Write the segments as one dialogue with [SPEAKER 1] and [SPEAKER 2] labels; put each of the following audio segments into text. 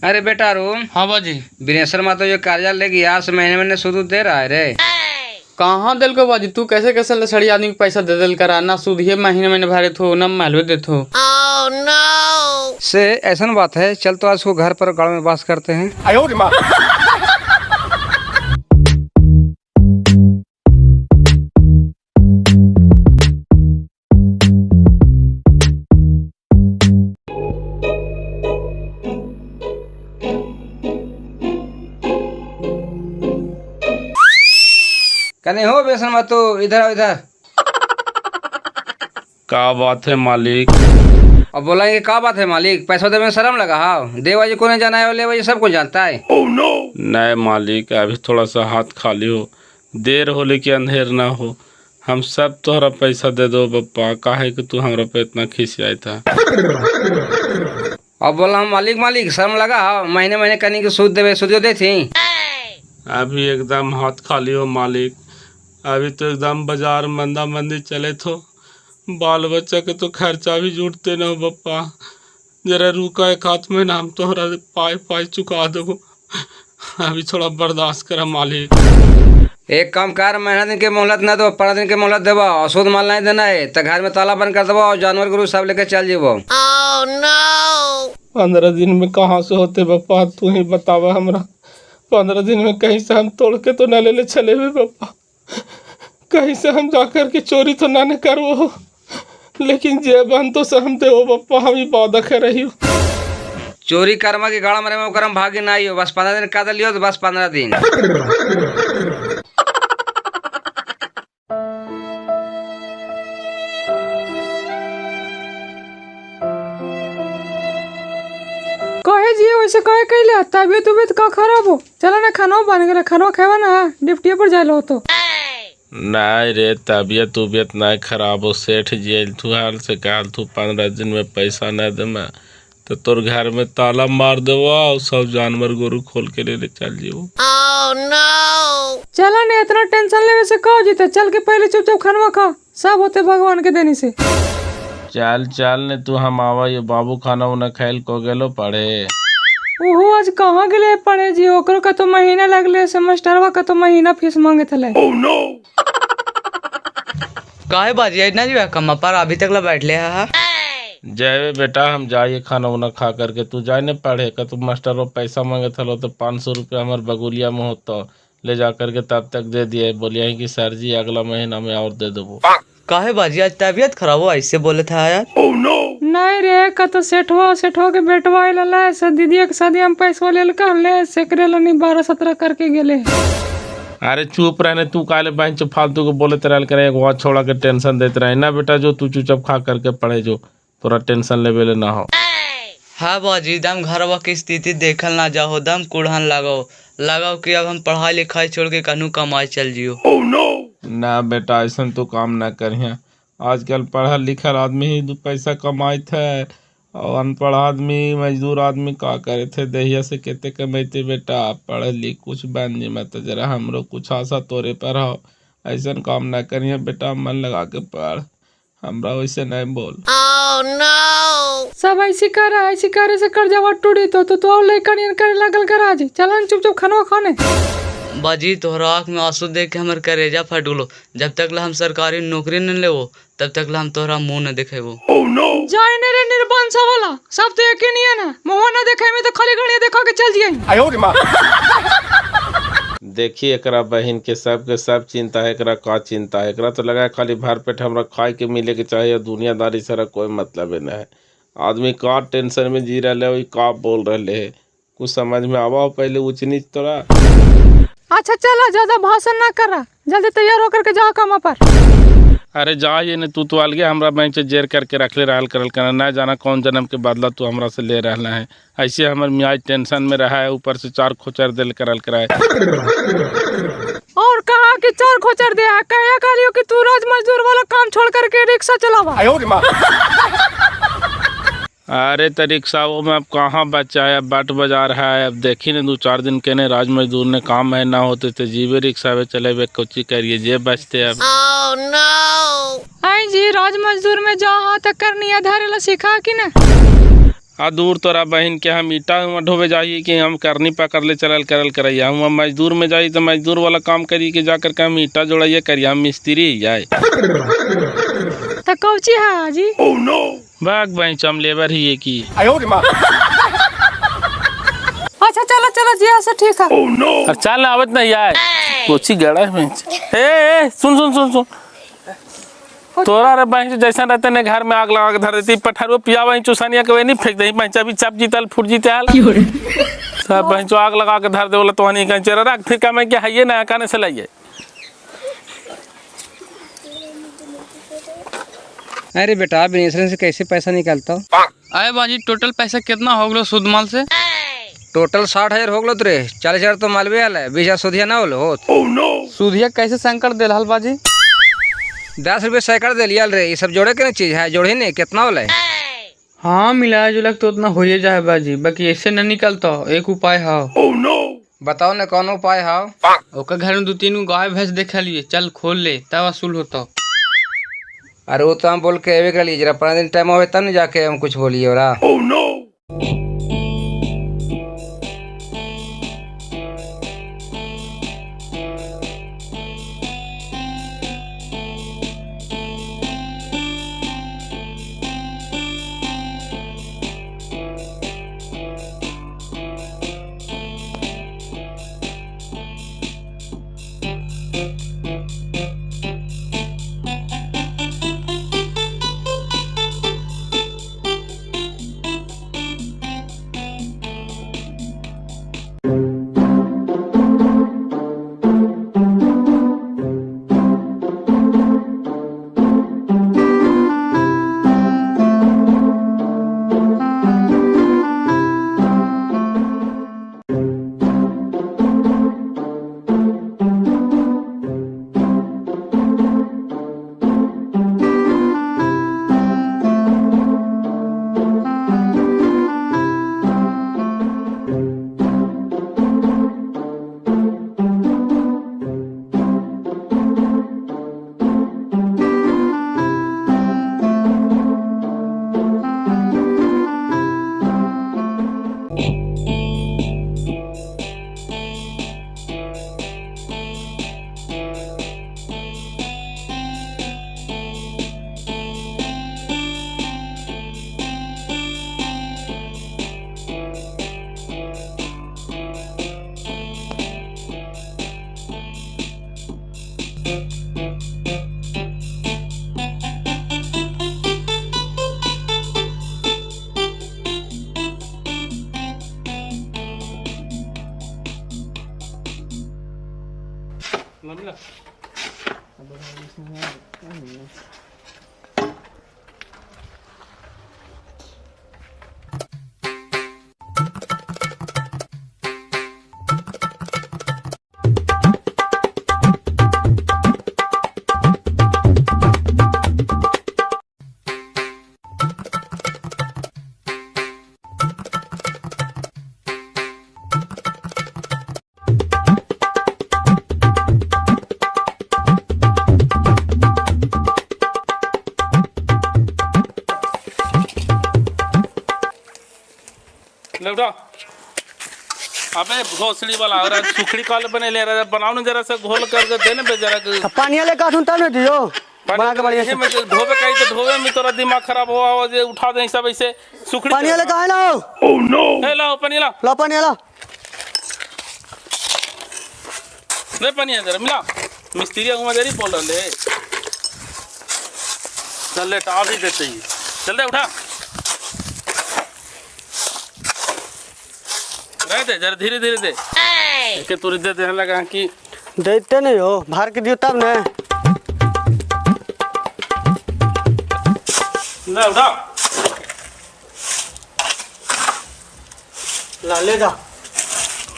[SPEAKER 1] अरे बेटा अरुण।
[SPEAKER 2] हाँ बाजी।
[SPEAKER 1] वीरेश्वर मातो जो कर्जा ले गया से महीने महीने सूद उद दे रहा है रे।
[SPEAKER 2] कहाँ दिल को बाजी, तू कैसे कैसे लसड़ी आदमी के पैसा दे दिल करा, ना सूद महीने महीने भरे थो ना मालूम देते हो।
[SPEAKER 1] से ऐसा बात है, चल तो आज उसको घर पर गाँव में बास करते हैं। कने हो बेसन मत तो इधर आओ इधर।
[SPEAKER 3] का बात है मालिक?
[SPEAKER 1] और बोला ये का बात है मालिक, पैसा देने में शर्म लगा? हाँ देवाजी को नहीं जाना है, लेवाजी सबको जानता है।
[SPEAKER 3] नहीं मालिक, अभी थोड़ा सा हाथ खाली हो, देर हो लेकिन अंधेर ना हो, हम सब तोहरा पैसा दे दो बप्पा, काहे कि तू हमरा पे इतना खिसियाई था।
[SPEAKER 1] और बोला हम मालिक मालिक शर्म लगा, हाँ महीने महीने कनी के सूद देवे, सूद देती।
[SPEAKER 3] अभी एकदम हाथ खाली हो मालिक, अभी तो एकदम बाजार मंदा मंदी चले थो, बाल बच्चा के तो खर्चा भी जुटते न हो बप्पा, जरा रुका एक हाथ में ना हम तोहरा पाई पाई चुका देबो, अभी थोड़ा बर्दाश्त कर मालिक।
[SPEAKER 1] एक काम कर, महीना दिन के मोहलत ना दो, 15 दिन के मोहलत देबो, और सूद माल नहीं देना है तो घर में ताला बंद कर देबो और जानवर गुरु सब लेके चल जेबो।
[SPEAKER 3] 15 दिन में कहाँ से होते बप्पा, तू ही बतावा हमरा, 15 दिन में कहीं से हम तोड़ के तो न ले ले चले हुए बप्पा, कहीं से हम जा कर के चोरी तो ना न करवो, लेकिन जे बन तो से हम देवो बप्पा, हम ही वादा कर रही हो।
[SPEAKER 1] चोरी कर्मा के गाड़ा मरे में ओकरा में भागी नहीं हो, बस 15 दिन का लियो तो बस 15 दिन।
[SPEAKER 4] कहे जी वैसे कहे कैले तबियत उबियत का खराब हो, चलो ना खाना बन गया, खाना खावा ना, डिप्टी पर जाए लो तो।
[SPEAKER 3] नहीं रे तबियत उबियत नहीं खराब हो, सेठ जी आयल थू हाल से कहल थू 15 दिन में पैसा नहीं दे मैं तो तोर घर में ताला मार देबो और सब जानवर गोरु खोल के ले ले चल जेबो।
[SPEAKER 4] चलो ना इतना टेंशन लेवे से कहो जीते, चल के पहले चुपचाप खाना खा, सब होते भगवान के देने से।
[SPEAKER 3] चल चल ने तू हम आवा, ये बाबू खाना उना खाइल को गेलो पढ़े।
[SPEAKER 4] ओहो आज कहाँ गेले पढ़े जी, ओकरो का तो महीना लगले, सेमेस्टरवा का तो महीना फीस मांगे थले।
[SPEAKER 2] काहे बाजी इतना जी कम्मा पर अभी तक ला बैठ ले हा।
[SPEAKER 3] जाए बेटा हम जाइए खाना उना खा करके, तू जाए ने पढ़े का, तू मास्टर वो पैसा मांगे थलो तो 500 रुपया हमारे बगुलिया में होता ले जा करके तब तक दे दिए, बोलिए कि सर जी अगला महीना में और दे देबो।
[SPEAKER 2] काहे बाजी आज तबियत खराब हो ऐसे बोले था यार?
[SPEAKER 4] नहीं रे का तो सेठवा सेठवा के बेटवा आइल ला से दीदी के शादी हम पैसा लेल कहले से करे ला नहीं 12-17 करके गेले।
[SPEAKER 3] अरे चुप रहने तू, काले बहन चुप फालतू को बोलते रहल करे, एक बात छोड़ा के टेंशन देते रहे ना बेटा, जो तू चुपचाप खा करके पढ़े जो, तोरा टेंशन लेवे ले ना हो।
[SPEAKER 2] हाँ बाजी दम घरवा की स्थिति देखल ना जाहो, दम कुढ़न लगाओ लगाओ कि अब हम पढ़ाई लिखाई छोड़ के कन्हू कमाई चल जियो।
[SPEAKER 3] ना बेटा ऐसा तो काम ना करिए, आजकल पढ़ल लिखल आदमी ही 2 पैसा कमाइत है और अनपढ़ आदमी मजदूर आदमी का करे थे, दहिया से केते कमैते बेटा, पढ़ लिख कुछ बन जी मत, जरा हमरो कुछ आशा तोरे पर हो, ऐसा काम ना करिए बेटा, मन लगा के पढ़, हमरा वैसे नहीं बोल।
[SPEAKER 4] सब ऐसी कर ऐसी करे से कर्जा टूटी तो तो लइकन करे लगल करा जी, चलन चुपचाप खाना खाने।
[SPEAKER 2] बाजी तोहरा आँख में आंसू देख के हमर करेजा फट गलो, जब तक ला हम सरकारी नौकरी न लेवो तब तक ला हम तोहरा मुँह न देखेबो।
[SPEAKER 4] जाए ने रे निर्बंस वाला सब तो एक ही नहीं है ना, मुँह न देखे में तो खाली गणिया देखा के चल जिए।
[SPEAKER 3] देखी एकरा बहन के सब चिंता है, एकरा का चिंता है, एकरा तो लगा है खाली भर पेट हमरा खाए के मिले के चाहिए, दुनियादारी सारा कोई मतलब है नहीं है, आदमी का टेंशन में जी रहा है, का बोल रहे है कुछ समझ में आवा हो पहले ऊंच नीच तोरा।
[SPEAKER 4] अच्छा चला ज्यादा भाषण ना करा, जल्दी तैयार होकर के जाओ काम पर।
[SPEAKER 3] अरे जा ये ने तू तो अलगे हमरा बैंक से जेर करके रखले रहल करल करना ना जाना कौन जन्म के बदला तू हमरा से ले रहला है, ऐसे हमर मियाज टेंशन में रहा है, ऊपर से 4 खोचर दिल करल कराए।
[SPEAKER 4] और कहा कि 4 खोचर दे कहे कहलियो कि तू रोज मजदूर वाला काम छोड़ करके रिक्शा चलावा।
[SPEAKER 3] अरे तो रिक्शा वो में अब कहाँ बचा है, अब बाट बाजार है, अब देखी ने 2-4 दिन के ने राज मजदूर ने काम है ना होते थे जीवे रिक्शा पे चले वे कोची करिए जे बचते अब।
[SPEAKER 4] आई जी राज मजदूर में जा हाथ करनी धरे ला सिखा कि ना।
[SPEAKER 3] आ दूर तोरा बहन के हम ईटा हुआ ढोबे जाइए कि हम करनी पकड़ ले चलल करल करैया। हम मजदूर में जाई तो मजदूर वाला काम करी के जा करके हम ईटा जोड़ाइए करिए, हम मिस्त्री जाए।
[SPEAKER 4] तो कौची है जी?
[SPEAKER 3] भाग बहन हम लेबर ही है की।
[SPEAKER 4] अच्छा चलो चलो जी ऐसे ठीक है।
[SPEAKER 3] अरे चल ना, आवत नहीं यार कोची गड़ा है बहन। ए ए सुन सुन सुन सुन, तोरा रे बहन जैसा रहते ने घर में आग लगा के धर देती, पठारो पिया बहन चुसानिया के वही नहीं फेंक दे बहन, अभी चप जीतल फूट जीतल सब बहन आग लगा के धर दे बोला तो हनी कंचरा रख फिर का मैं क्या है ना काने से लाइए।
[SPEAKER 1] अरे बेटा बिनेश्वर से कैसे पैसा निकालता?
[SPEAKER 2] अरे बाजी टोटल पैसा कितना हो गलो शुद्ध माल से?
[SPEAKER 1] टोटल 60,000 हो गलो रे, 40,000 तो मालवे आल है, 20,000 सुधिया ना होलो होत।
[SPEAKER 2] सुधिया कैसे संकट देलहल बाजी?
[SPEAKER 1] 10 रुपये सैकड़ दिलियल रे, ये सब जोड़े के ना चीज है, जोड़े नहीं कितना होला?
[SPEAKER 2] हाँ मिला जुला तो उतना हो ही जाए बाजी, बाकी ऐसे न निकलता। एक उपाय है।
[SPEAKER 1] बताओ ना कौन उपाय है?
[SPEAKER 2] ओकर घर में 2-3 गाय भैंस देख लिए, चल खोल ले तब वसूल होता।
[SPEAKER 1] अरे वो तो हम बोल के एवे कर लिए, जरा 15 दिन टाइम होवे तब न जाके हम कुछ बोलिए ओरा।
[SPEAKER 3] ले उठा। अबे भोसड़ी वाला और सुखड़ी काल बने ले रहा, बनाओ ना जरा सा घोल करके देने पे जरा
[SPEAKER 5] पानी ले काटूं तब न दियो बना के बढ़िया से।
[SPEAKER 3] में धोबे कहीं तो धोबे में तोरा दिमाग खराब हुआ हो जे उठा दे सब ऐसे सुखड़ी।
[SPEAKER 5] पानी ले काहे लाओ?
[SPEAKER 3] ओह नो, ए लाओ पानी लाओ,
[SPEAKER 5] लाओ पानी लाओ
[SPEAKER 3] ले पानी जरा मिला मिस्त्री हुआ जरी बोल रहे चल ले आ भी देते ही चल दे उठा रह दे जरा धीरे धीरे दे के तुरी दे दे लगा कि
[SPEAKER 5] देते नहीं हो भार के दियो तब ने
[SPEAKER 3] ले उठा
[SPEAKER 5] ला ले जा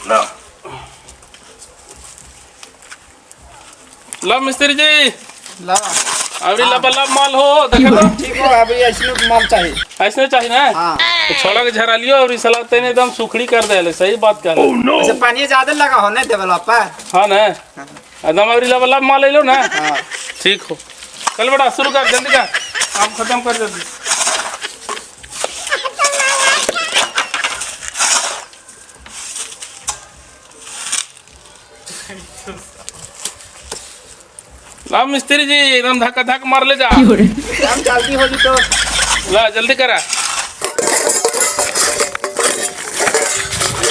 [SPEAKER 3] ला ला मिस्त्री जी
[SPEAKER 6] ला
[SPEAKER 3] अभी ला माल हो देखो तो
[SPEAKER 6] ठीक हो अभी ऐसने माल चाहिए
[SPEAKER 3] ऐसने चाहिए ना।
[SPEAKER 6] हां
[SPEAKER 3] तो छोड़ा के झरा लियो और साला तेने एकदम सुखड़ी कर देले सही बात कर।
[SPEAKER 6] ओह नो अच्छा पानी ज्यादा लगा हो ना डेवलपर।
[SPEAKER 3] हां ना एकदम अभी ला माल ले लो ना। हां ठीक हो चल बेटा शुरू कर जल्दी कर काम खत्म कर जल्दी। ला मिस्त्री जी एकदम धक्का धक मार ले जा।
[SPEAKER 6] हम जल्दी हो जी तो।
[SPEAKER 3] ला जल्दी करा।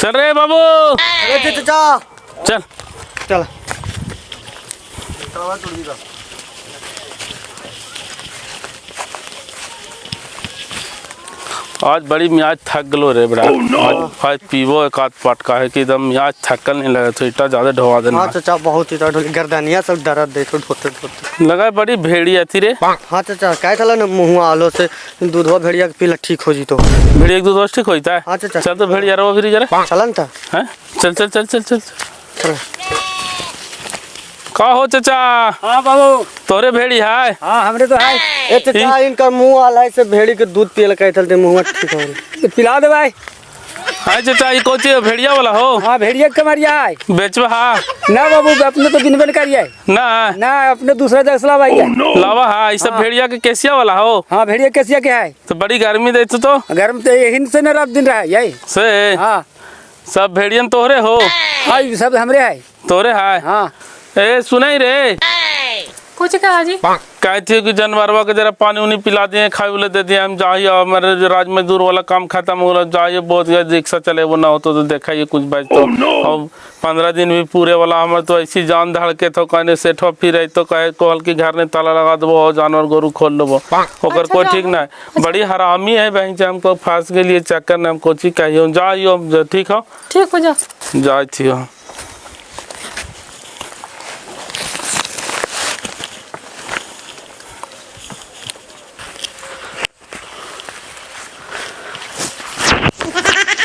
[SPEAKER 3] चल रे बाबू।
[SPEAKER 5] अरे चाचा
[SPEAKER 3] चल
[SPEAKER 5] चल।
[SPEAKER 3] आज बड़ी मियाज थक गलो रे बड़ा। Oh, no. आज पीवो एक आध पाट का है कि एकदम मियाज थकल नहीं लगे तो इतना ज्यादा ढोवा देना।
[SPEAKER 5] हाँ चाचा बहुत इतना ढोली गर्दनिया सब दर्द दे तो ढोते ढोते
[SPEAKER 3] लगा बड़ी भेड़िया थी रे।
[SPEAKER 5] हाँ चाचा काय था ना मुँह आलो से दूधवा भेड़िया के पीला ठीक हो जी तो।
[SPEAKER 3] भेड़िया के दूध ठीक होता है।
[SPEAKER 5] हाँ चाचा
[SPEAKER 3] चल तो भेड़िया रहो फिर जरा।
[SPEAKER 5] चलन था।
[SPEAKER 3] हैं चल चल चल चल चल चल। का हो चाचा?
[SPEAKER 6] हाँ बाबू
[SPEAKER 3] तोरे भेड़ी है?
[SPEAKER 6] हाँ हमरे तो है।
[SPEAKER 5] ए चाचा इनका मुंह आला है से भेड़ी के दूध पियल कहत थे मुंह ठीक हो
[SPEAKER 6] तो पिला दे भाई।
[SPEAKER 3] हां चाचा ई कोची भेड़िया वाला हो?
[SPEAKER 6] हाँ भेड़िया के मारिया है।
[SPEAKER 3] बेचबा? हां
[SPEAKER 6] ना बाबू अपने तो बिनबन करिए
[SPEAKER 3] ना
[SPEAKER 6] ना अपने दूसरा जगह से लावा है।
[SPEAKER 3] लावा हां ई सब भेड़िया के केसिया वाला हो?
[SPEAKER 6] हां भेड़िया केसिया के है।
[SPEAKER 3] तो बड़ी गर्मी दे तो
[SPEAKER 6] गर्म तो यही से न रात दिन रहा यही
[SPEAKER 3] से।
[SPEAKER 6] हां
[SPEAKER 3] सब भेड़ियन तोहरे हो?
[SPEAKER 6] हां ई सब हमरे है।
[SPEAKER 3] तोहरे है?
[SPEAKER 6] हां।
[SPEAKER 3] ए सुनाई रे
[SPEAKER 4] कुछ कहा जी?
[SPEAKER 3] कहे थे कि जानवरवा के जरा पानी उनी पिला दिए खाए उले दे दिए। हम जाइए हमारे जो राज मजदूर वाला काम खत्म हो गया जाइए बहुत गया रिक्शा चले वो ना हो तो देखा ये कुछ बच तो। और 15 दिन भी पूरे वाला हमारे तो ऐसी जान धड़ के तो कहने सेठो फिर तो कहे कहल कि घर ने ताला लगा दो और जानवर गोरू खोल लो ओकर कोई ठीक ना है। बड़ी हरामी है बहन हमको फांस के लिए चक्कर न हम कोची कहियो जाइयो। ठीक हो?
[SPEAKER 4] ठीक हो जा
[SPEAKER 3] जाए थी।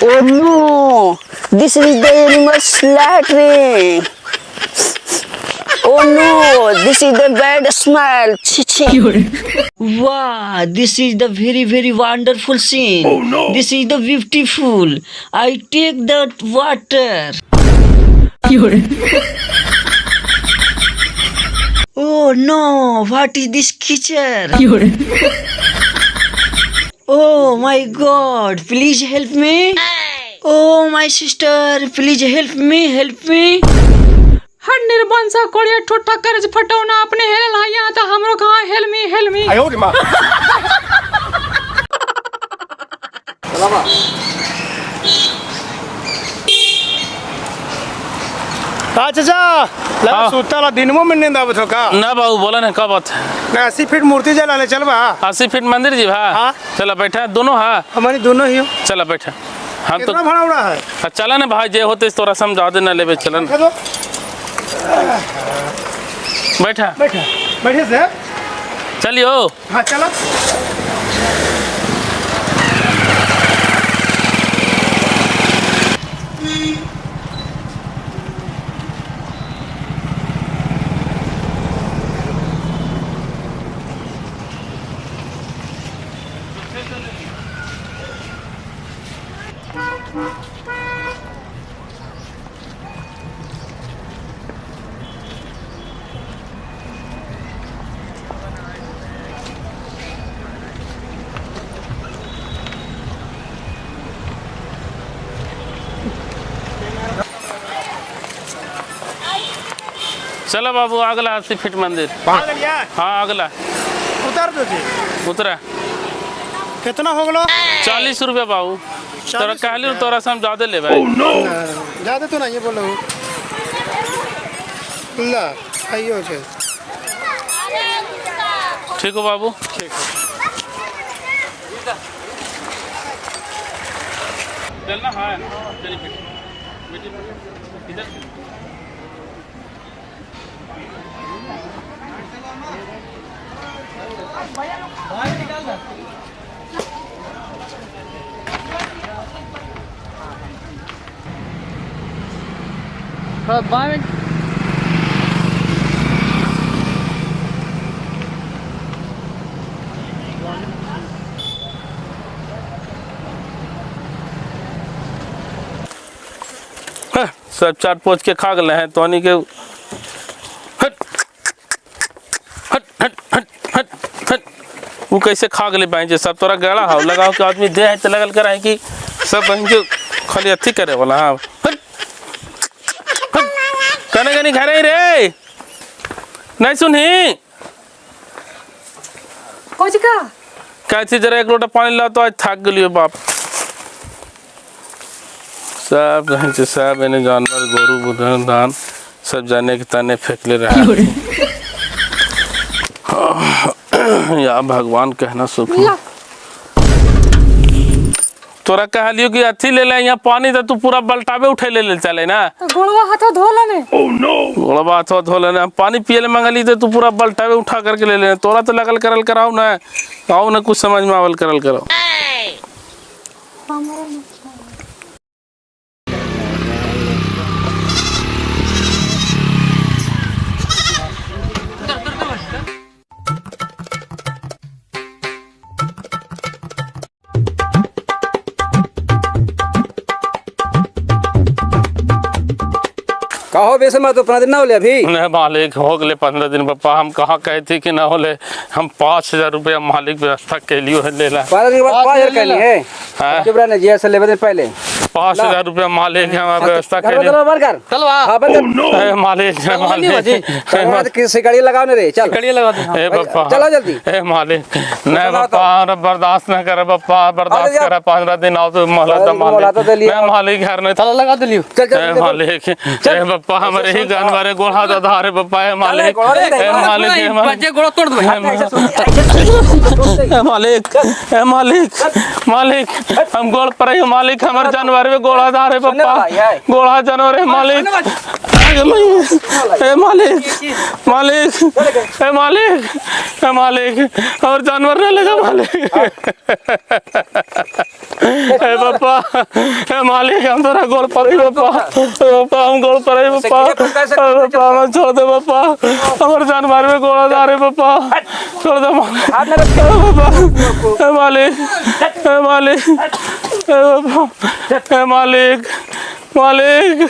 [SPEAKER 7] Oh no! This is the animal slaughtering. Oh no! This is the bad smell. Chi chi. Wow! This is the very very wonderful scene. Oh no! This is the beautiful. I take that water. Oh no! What is this creature? Oh my God! Please help me. Oh my sister, please help me, help me.
[SPEAKER 4] हर निर्बंसा कोड़िया ठुठा कर्ज फटौना अपने hello आया तो हमरो कहा hello मी hello मी।
[SPEAKER 6] आयो रे मां।
[SPEAKER 8] हाँ चाचा लगा सुतला दिनमो में नींद आवत हो का?
[SPEAKER 3] ना बाबू बोला ना का बात है?
[SPEAKER 8] ना 80 फीट मूर्ति जलाले चलबा।
[SPEAKER 3] 80 फीट मंदिर जी भा?
[SPEAKER 8] हाँ
[SPEAKER 3] चला बैठा दोनों। हाँ
[SPEAKER 8] हमारी दोनों ही हो।
[SPEAKER 3] चला बैठा। हम तो
[SPEAKER 8] कितना भाड़ा उड़ा है?
[SPEAKER 3] चला ना भाई जे होते तोरा समझा दे ना लेबे चलन। बैठा
[SPEAKER 8] बैठा बैठे से
[SPEAKER 3] चलियो।
[SPEAKER 8] हाँ चलो।
[SPEAKER 3] चलो बाबू अगला 80 फीट मंदिर। हाँ अगला
[SPEAKER 8] उतार दो जी।
[SPEAKER 3] उतरा
[SPEAKER 8] कितना हो गलो?
[SPEAKER 3] 40 रुपया बाबू। तोरा कहली तोरा से हम ज्यादा ले भाई।
[SPEAKER 8] oh, no. ज्यादा तो नहीं बोलो ला आइयो छे।
[SPEAKER 3] ठीक हो बाबू?
[SPEAKER 8] ठीक हो।
[SPEAKER 3] चलना। हाँ चलिए बेटी इधर।
[SPEAKER 4] बाय।
[SPEAKER 3] सब चाट पोच के खा गए हैं तो के हट हट हट हट हट हट वो कैसे खा गए बहन जी सब तोरा गड़ा हो लगाओ के आदमी दे है तो लगल कर है कि सब बहन जो खाली अथी करे वाला। हाँ हट हट कहने कहीं घरे ही रे नहीं सुनही
[SPEAKER 4] कौन का
[SPEAKER 3] कैसी जरा एक लोटा पानी ला तो आज थक गलियो बाप। सब कहीं से सब एने जानवर गोरू बुधन धान सब जाने के ताने फेंकले रहा। या भगवान कहना सुख। तोरा कहलियो कि अथी ले ले यहाँ पानी तो तू पूरा बलटावे उठे ले ले चले ना।
[SPEAKER 4] तो गोड़वा हाथवा धो लेने।
[SPEAKER 3] गोड़वा हाथवा धो लेने, हम पानी पिए ले मंगली तो तू पूरा बलटावे उठा करके ले लेने। तोरा तो लगल करल कराओ ना, आओ ना कुछ समझ में आवल करल करो।
[SPEAKER 1] कहो बेसे मत तो 15 दिन ना होले अभी।
[SPEAKER 3] नहीं मालिक हो गए 15 दिन पप्पा, हम कहाँ कहे थे कि ना होले। हम 5000 रुपया मालिक व्यवस्था के लिए है लेला।
[SPEAKER 1] 15 दिन के बाद 5000 के लिए
[SPEAKER 3] हाँ।
[SPEAKER 1] क्यों बरा जी से लेबे दिन पहले
[SPEAKER 3] 5000 रुपया मालिक हम व्यवस्था के लिए।
[SPEAKER 1] बंद कर
[SPEAKER 2] चलवा।
[SPEAKER 1] हां बंद कर।
[SPEAKER 3] ए मालिक मालिक
[SPEAKER 1] सिकड़ी लगाओ ने रे, चल
[SPEAKER 2] सिकड़ी लगा दे।
[SPEAKER 3] ए पप्पा
[SPEAKER 1] चलो जल्दी।
[SPEAKER 3] ए मालिक नहीं पप्पा बर्दाश्त न करे पप्पा, बर्दाश्त करे 15 दिन आओ तो मोहलत मालिक। मैं मालिक घर नहीं
[SPEAKER 2] चलो लगा दिलियो।
[SPEAKER 1] चल चल
[SPEAKER 3] मालिक। ए पप्पा हमारे ही जानवर है गोड़ा दादा रे पप्पा। ए मालिक ए मालिक
[SPEAKER 2] बच्चे गोड़ा तोड़ दो।
[SPEAKER 3] ए मालिक ए मालिक मालिक हम गोड़ पर है मालिक, हमारे जानवर में गोड़ा दारे पप्पा, गोड़ा जानवर है मालिक। ए मालिक मालिक ए मालिक ए मालिक और जानवर न लगा मालिक। ए पप्पा ए मालिक हम तोरा गोड़ पर है पप्पा, पप्पा हम गोड़ पर है पप्पा, पप्पा हम छोड़ दे पप्पा, हमारे जानवर में गोड़ा दारे पप्पा, छोड़ दे मालिक। ए मालिक ए मालिक ए पप्पा ए मालिक मालिक।